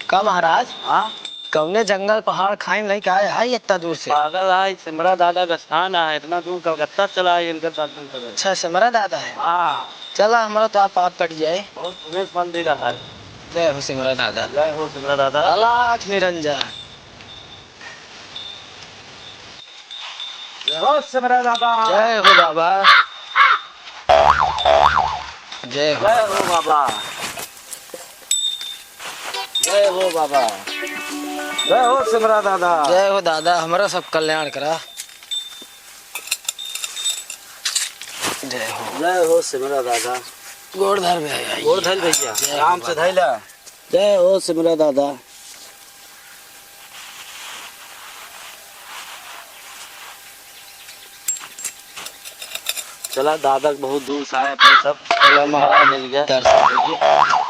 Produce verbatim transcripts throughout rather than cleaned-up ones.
का महाराज? हाँ? कौने जंगल, पहाड़, खाई में लइके आए है इतना दूर से? पागल है, सिमरा दादा का स्थान है, इतना दूर कलकत्ता से चला आए इनके दर्शन करे। अच्छा, सिमरा दादा है। हाँ। चला, हमारा तो आप पाप कट जाए। बहुत सुंदर मंदिर है। जय हो सिमरा दादा। जय हो सिमरा दादा। अलख निरंजन। जय हो सिमरा दादा। जय हो बाबा। जय हो। जय हो बाबा। जय हो बाबा। जय हो सिमरा दादा। जय हो दादा, हमरा सब कल्याण करा। जय हो। जय हो सिमरा दादा। गोड़ धर भैया। गोड़ धर भैया। जय हो आराम से बाबा। धैला। जय हो सिमरा दादा। चला दादा बहुत दूर से आए, अपने सब चला महाराज मिल गया। दर्शन।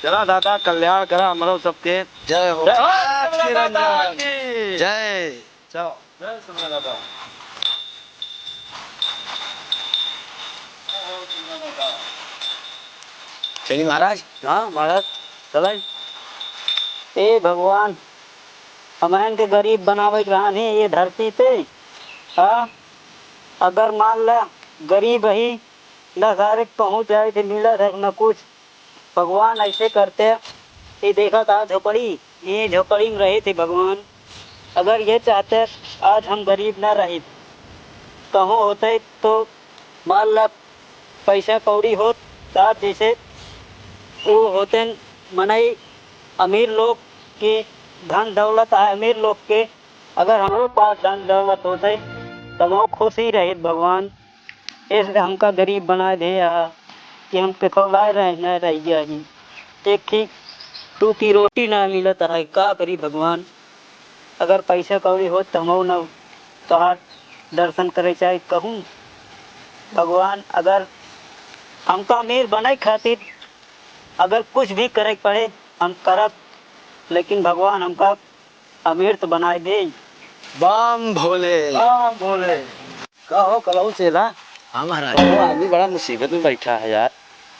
चला दादा कल्याण करा हमरो सबके। जय हो। जय हो सिमरा दादा की। जय। चलो। जय सिमरा दादा। चली महाराज। हाँ महाराज, चलाई। ए भगवान, हमहन के गरीब बनावे के रहन है ये धरती पे। हाँ, अगर मान ला गरीब ही न सारे पहुँच जाए थे, मिला था न कुछ, भगवान ऐसे करते, ये देखा था झोपड़ी, ये झोपड़ी में रहे थे भगवान। अगर ये चाहते, आज हम गरीब ना रहित। कहूँ होते तो मान ला पैसा कौड़ी होत, साथ जैसे वो होते मनई अमीर लोग की धन दौलत है अमीर लोग के, अगर हमरो पास धन दौलत होते, तो वो खुश ही रहित भगवान। इसलिए हमका गरीब बनाए दे यहाँ कि हम केकौ लाए रहे, न रह गया ही। एक ही टूकी रोटी ना मिलत है, का करी भगवान? अगर पैसा कौड़ी होत तो हमहू न तोहार दर्शन करे चाहे कहूँ। भगवान अगर हमका अमीर बने खातिर अगर कुछ भी करे के पड़े हम करब, लेकिन भगवान हमका अमीर तो बनाए दे। बम भोले। बम भोले। का हो कलऊ चेला? हाँ महाराज। वो आदमी बड़ा मुसीबत में बैठा है यार।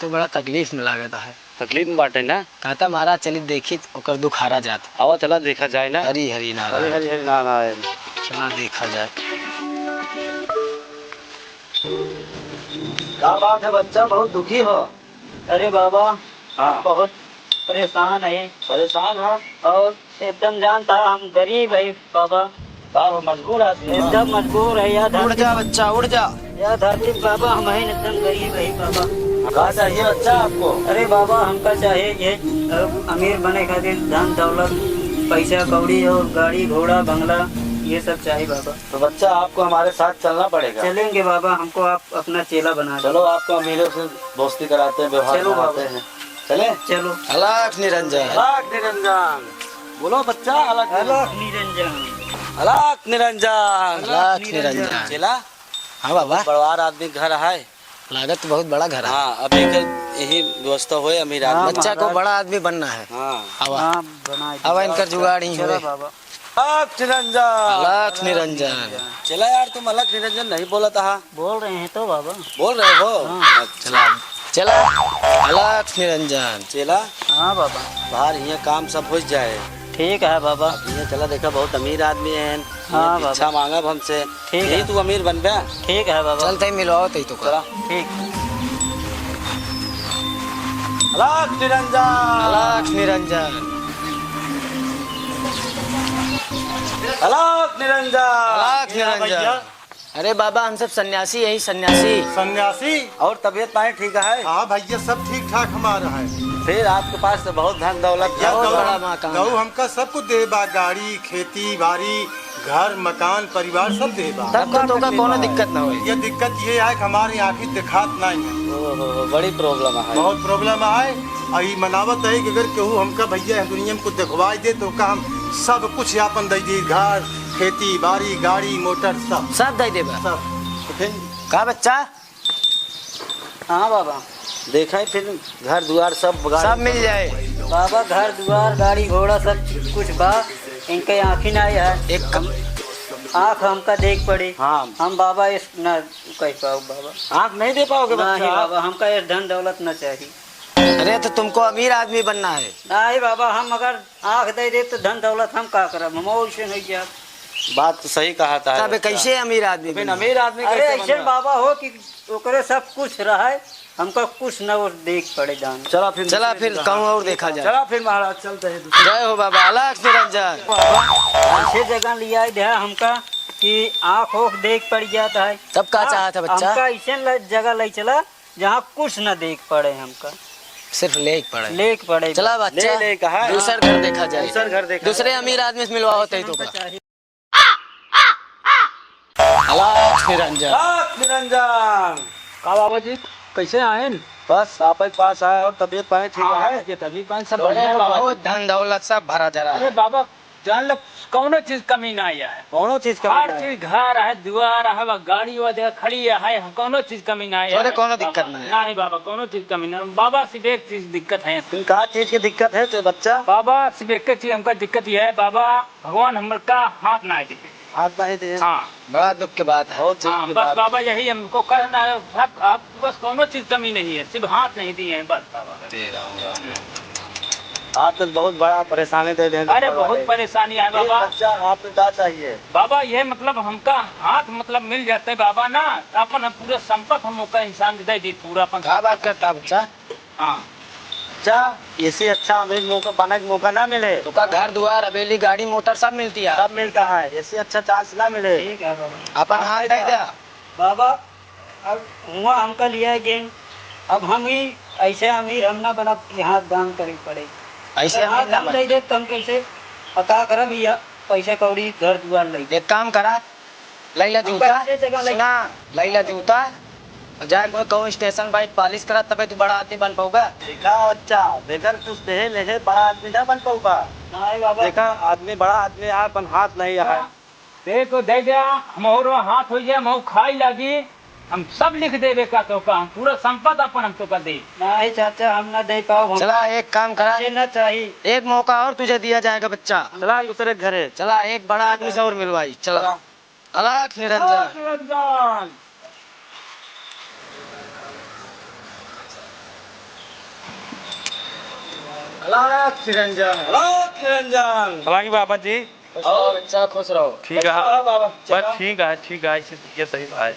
तो बड़ा तकलीफ में लागत है। तकलीफ में बाटे ना? कहता महाराज चली देखी ओकर दुख हारा जात। आवा चला देखा जाए ना। हरी हरी नारायण। हरी हरी हरी नारायण। चला देखा जाए। का बात है बच्चा, बहुत दुखी हो? अरे बाबा, हाँ। बहुत परेशान है। परेशान हो? और एकदम जानता हम गरीब है बाबा। का हो, मजबूर आदमी हो? एकदम मजबूर है यार। उड़ जा बच्चा, उड़ जा। या धरती बाबा, हम हैं एकदम गरीब है बाबा। का चाहिए बच्चा आपको? अरे बाबा, हमका चाहिए ये, अ, अमीर बने खातिर धन दौलत, पैसा कौड़ी और गाड़ी घोड़ा बंगला, ये सब चाहिए बाबा। तो बच्चा, आपको हमारे साथ चलना पड़ेगा। चलेंगे बाबा, हमको आप अपना चेला बना लो। चलो, आपको अमीरों से दोस्ती कराते हैं, व्यवहार चलो बाबा। बनाते हैं। चले? चलो। अलख निरंजन। अलख निरंजन। बोलो बच्चा, अलख निरंजन। अलख निरंजन। अलख निरंजन। अलख निरंजन। चेला? हाँ बाबा। बड़वार आदमी घर है। लागत तो बहुत बड़ा घर है। हाँ, अभी के यही व्यवस्था होए, अमीर आदमी। हाँ, बच्चा को महाराज। बड़ा आदमी बनना है। हाँ। आवा। हाँ, बनाए आवा, दीजिए। इनकर जुगाड़ ही चलो होए। बाबा। अलख निरंजन। अलख निरंजन। चेला यार, तुम अलख निरंजन नहीं बोलत हा। बोल रहे हैं तो बाबा। बोल रहे हो? हाँ। अच्छा। चला, चला। अलख निरंजन। चेला। हाँ बाबा। बाहर हियाँ काम सब हो जाए। ठीक है बाबा। अब हियाँ चला, देखा बहुत अमीर आदमी हैं। हाँ ये बाबा। भिक्षा मांगब हमसे। ठीक यही है। तू अमीर बनबे। ठीक है बाबा। चल तई मिलवाओ तई तो का। चला। ठीक। अलख निरंजन। अलख निरंजन। अलख निरंजन। अलख निरंजन। भैया। अरे बाबा, हम सब सन्यासी, यही सन्यासी। सन्यासी? और तबीयत पानी ठीक है? हाँ भैया, सब ठीक ठाक हमारा है। फिर आपके पास तो बहुत धन दौलत है। बहुत गऊ, बड़ा मकान गऊ है। हमका सब कुछ दे बा, गाड़ी, खेती बाड़ी, घर, मकान, परिवार सब दे बा। तब तो तोका कोनो दिक्कत ना होई। ये दिक्कत ये है कि हमारी आँखी दिखात नहीं है। ओहो, बड़ी problem है। बहुत problem है। और ये मनावत है कि अगर केहू हमका भैया दुनिया में कुछ दिखवाई दे तो का हम सब कुछ आपन दे दी, घर, खेती बाड़ी, गाड़ी, मोटर, सब। सब दे देबा? सब। तो फिर का बच्चा? हाँ बाबा। देखा ही फिर घर दुआर सब, गाड़ी सब मिल जाए। बाबा घर दुआर गाड़ी घोड़ा सब कुछ बा, इनके आँखी ना है। एक हम आँख हमका देख पड़े। हाँ। हम बाबा इस ना कह पाओ बाबा। आँख नहीं दे पाओगे नहीं बच्चा? बाबा, हमका ये धन दौलत ना चाहिए। अरे, तो तुमको अमीर आदमी बनना है। नहीं बाबा, हम अगर आँख दे दे तो धन दौलत हम का करब, हम और से नहीं जाब। बात तो सही कहा था तब बच्चा। कैसे अमीर आदमी फिर बने? अमीर आदमी अरे कैसे ऐसे बनना? बाबा हो कि ओकरे सब कुछ रहे, हमका कुछ न और देख पड़े दान। चला फिर चला दूसरे फिर जगह। कहूँ और देखा जाए। चला फिर महाराज, चलते हैं दूसरे। जय हो बाबा, अलख निरंजन। ऐसे जगह लिया दे हमका कि आँख ओख देख पड़ जाता है। तब का हाँ, चाहत है बच्चा? हमका ऐसे ल-, जगह ले चला जहाँ कुछ न देख पड़े हमका। सिर्फ लेक पड़े। लेक पड़े। चला बच्चा, ले, ले कहा है? दूसर घर देखा जाए। दूसर घर देखा दूसरे जाए। अमीर आदमी से मिलवा होते ही तो हमका का। चाहिए। अलख निरंजन। अलख निरंजन। का बाबा जी, कैसे आएन? बस आप ही पास आए और तबीयत पाए ठीक हाँ, है? ये तबीयत पाए सब तोरे बढ़िया है बाबा। बहुत धन दौलत सब भरा जरा अरे है। बाबा, जान लो, कौनो चीज कमी ना आया है। कौनो चीज कमी हर ना है। चीज घर है, दुआर है, वा गाड़ी वा जगह खड़ी है, है, कौनो चीज कमी ना आया तोरे है। कौनो दिक्कत बाबा, ना है। नहीं बाबा, कौनो चीज कमी ना। बाबा सिर्फ एक चीज दिक्कत है। तुम का चीज की दिक्कत है तो बच्चा? बाबा सिर्फ एक चीज हमका दिक्कत ये है बाबा, भगवान हमर का हाथ ना दे। हाथ नहीं दे। हाँ। बड़ा दुख की बात है। बहुत दुख हाँ, की बस बात। बाबा यही हमको करना है, सब आप बस कौनो चीज कमी नहीं है, सिर्फ हाथ नहीं दिए हैं बस बाबा। आप तो बहुत बड़ा परेशानी दे देंगे अरे बाबा बहुत रे। परेशानी है ये बाबा। बच्चा, आपको क्या चाहिए? बाबा ये मतलब हमका हाथ मतलब मिल जाते बाबा ना, अपन हम पूरा संपत्ति हम ओका इंसान दे दी पूरा अपन का बात करता बच्चा? हाँ। अच्छा, इससे अच्छा अमीर मौका, बने का मौका ना मिले। तो का घर दुआर, हवेली, गाड़ी, मोटर सब मिलती है। सब मिलता है, इससे अच्छा चांस ना मिले। ठीक है बाबा। अपन हाथ दे दे। बाबा, अब हुआ हमका लिया गेन, अब हम ही ऐसे अमीर हम ना बनब कि हाथ दान करे पड़े। ऐसे अगर अमीर हाथ ना हम बने। दे दे तो हम कैसे पता करब या पैसे कौड़ी घर दुआर ले। एक काम करा, लैला हमका जूता, अच्छे जगह ले। सुना, लैला जूता, जाए कोई कहूँ स्टेशन बाइक पालिश करा, तबे तू बड़ा आदमी बन पाऊगा। देखा बच्चा, बेगर कुछ दे ले है, बड़ा आदमी ना बन पाऊगा। नहीं बाबा। देखा, आदमी बड़ा आदमी यार, अपन हाथ नहीं है। दे तो दे दे, हमरो हाथ हो जाए, हम खाई लागी, हम सब लिख देबे का तो का, हम पूरा संपत्ति अपन हम तो का दे। नहीं चाचा, हम ना दे पाओ, हम चला, एक काम करा, ये ना चाहिए। एक मौका और तुझे दिया जाएगा बच्चा। चला, दूसरे घर है। चला, एक बड़ा आदमी से और मिलवाई, चला। अलख निरंजन। अलख निरंजन। अलख निरंजन। अलख निरंजन। अलख बाबा जी। खुश रहो बच्चा, खुश रहो। ठीक है। कैसा रहा बाबा? बस ठीक है, ठीक है, ऐसे ये सही है।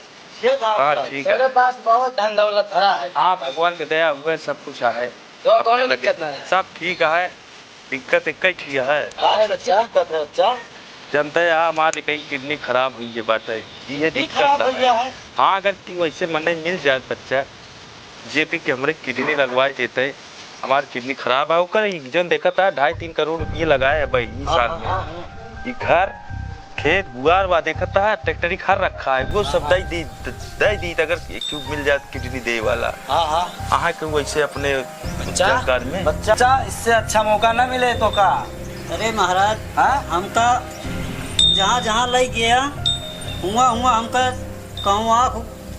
ये था हाँ, आपका। ठीक है। तेरे पास बहुत धन दौलत भरा है। हाँ, भगवान के दया हुए सब कुछ है। तो कौन दिक्कत ना है? सब ठीक है, दिक्कत एक ही है। अरे बच्चा, दिक्कत है बच्चा। जनता है, हमारी कहीं किडनी खराब हुई है बात है, ये किडनी दिक्कत खराब ना हुई है। है। हाँ, अगर तू वैसे मने मिल जाए बच्चा, जे भी कि हमरे किडनी लगवा देते, हमार किडनी खराब है, ओकर ई जौन देखत है, ढाई तीन करोड़ रुपये लगाए है भाई, ई हाँ, साल हाँ, में। हाँ, हाँ। ई घर, खेत, बुआर वा देखत है, ट्रैक्टर ही खर रखा है, वो हाँ, सब हाँ। दे दी, दे दी, अगर क्यों मिल जात किडनी दे वाला। हाँ, हाँ। अहाँ के वैसे अपने बच्चा, जानकार में। बच्चा, इससे अच्छा मौका ना मिले तो का? अरे महाराज, हाँ? हमका जहाँ, जहाँ लइ गया, हुआ, हुआ हमका कहूँ आँख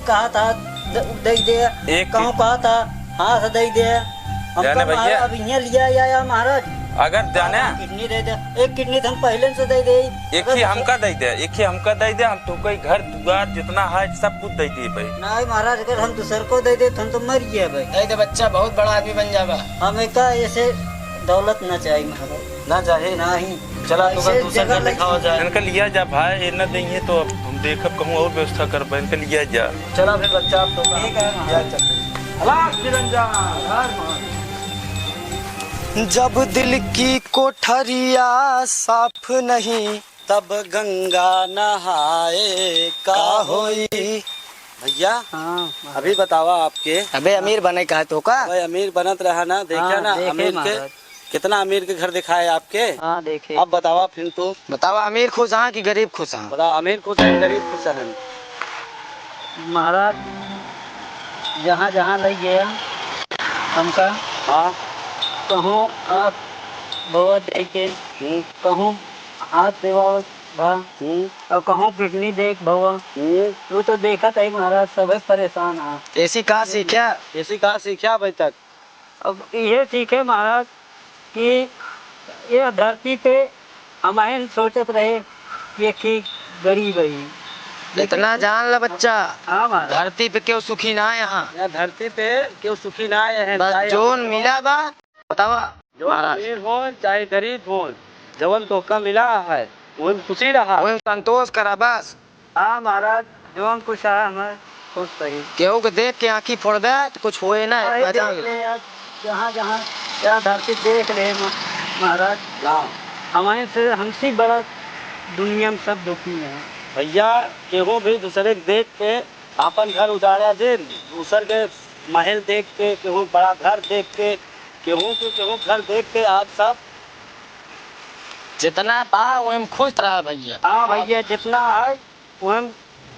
कहा था, द-, दइ दे, एक कहूँ कहा था, हाथ दइ दे। हम जाने कहा, महाराज, भैया। अब इहाँ लिया या, या महाराज। अगर जाने। किडनी दे दे, एक किडनी तो हम पहले से दे दे। एक अगर ही हमका दे दे, एक ही हमका दे दे, हम तो कोई घर दुआर जितना है सब कुछ दे दे भाई। नहीं महाराज, अगर हम दूसर को दे दे तो हम तो मर गया भाई। दे दे बच्चा, बहुत बड़ा आदमी बन जाबा। हम एक ऐसे दौलत ना चाहिए महाराज। ना चाहे? नहीं। चला, तो ऐसे दूसर जगह घर लग- दिखावा जाए। इनका लिया जा भाई, ये ना देंगे तो अब हम देखब कहूँ और व्यवस्था करबे, इनका लिया जा। चला फिर बच्चा, आप तो ठीक है। लिया चल। अलख निरंजन, हर महादेव। जब दिल की कोठरिया साफ नहीं, तब गंगा नहाए का होई। भैया, हाँ, अभी बतावा आपके। अबे अमीर बने का है तो का? अबे अमीर बनत रहा ना, देखा हाँ, ना, देखे अमीर के महाराज। कितना अमीर के घर दिखाए आपके? हाँ, देखे। अब बतावा फिर तो। बतावा, अमीर खुश हाँ कि गरीब खुश हाँ? बतावा, अमीर खुश हैं, गरीब खुश हैं? महाराज, जहाँ, जहाँ लइ गया हमका, हाँ। कहूँ आँख भवा देके, हम्म। कहूँ हाथ देवा भा, हम्म। और कहूँ किडनी देख भवा। हम्म। तू तो देखत है महाराज, सभे परेशान है। ऐसी का सीख्या? ऐसी का सीख्या अभी तक? अब इहे सीखे महाराज कि ये धरती पे हमहिन सोचत रहे कि एक ही गरीब है, इतना जान ला बच्चा, हाँ महाराज। धरती पे केहू सुखी ना है यहाँ। यहाँ धरती पे केहू सुखी ना है, बस चाहे जोन मिला बा, बतावा जो महाराज। अमीर होन चाहे गरीब होन, जवन तोहका मिला है, वही खुशी रहा। वही संतोष करा बस। हाँ महाराज, जवन कुछ है हमें खुश रही। केहू के देख के आँखी फोड़ दे तो कुछ होए ना, अरे पहचान देख ले। ले यार, जहाँ जहाँ यह धरती देख ले म-, महाराज। हाँ। हमारे से हमसे बड़ा दुनिया में सब दुखी हैं। भैया, केहू भी दूसरे के देख के आपन घर उजाड़ा जे, दूसर के महल देख के, केहू बड़ा घर देख के, केहू के केहू घर देख के आज सब जितना बा ओहिम खुश रहा भैया। हाँ भैया, जितना है ओहिम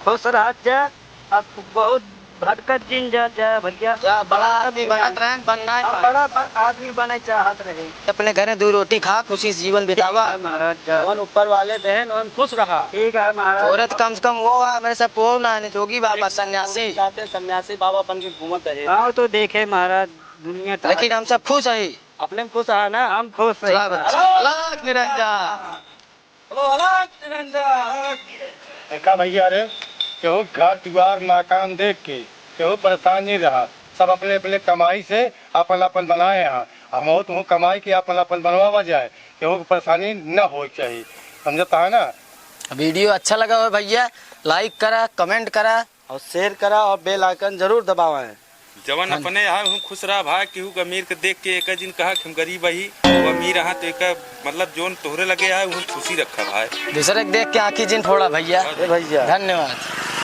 खुश रह जा। अब बहुत भटकत जिन जा, जा भैया। जा बड़ा आदमी बनत रहे, बनना है। अब बड़ा ब-, आदमी बने चाहत रहे। अपने घरे दो रोटी खा, खुशी से जीवन बितावा। ठीक है महाराज, जा। जवन ऊपर वाले देहन, ओहिम खुश रहा। ठीक है महाराज। औरत कम से कम वो है, मेरे सब वो ना है, जोगी बाबा सन्यासी। जाते सन्यासी बाबा बन के घूमत रहे। हाँ, तो देखे महाराज, दुनिया तो लेकिन हम सब खुश है। अपने में खुश है ना? हम खुश है। वाह बच्चा। अलख निरंजन। ओ, अलख निरंजन। देखा भैया रे, केहू घर दुआर मकान देख के केहू परेशान नहीं रहा, सब अपने अपने कमाई से अपन अपन बनाए हैं। हम तुम कमाई के अपन अपन बनवावा जाए, केहू के परेशानी न हो चाहिए, समझता है ना? वीडियो अच्छा लगा हो भैया, लाइक करा, कमेंट करा। और शेयर करा और बेल आइकन जरूर दबावें। जवन हाँ। अपने यहाँ हूँ खुश रहा भाई, केहू के अमीर के देख के एक जिन कहा कि हम गरीब ही, वो अमीर रहा तो एक मतलब जोन तोहरे लगे है, वह खुशी रखा भाई। दूसरे के देख के आँखी जिन फोड़ा भैया। ए भैया। धन्यवाद।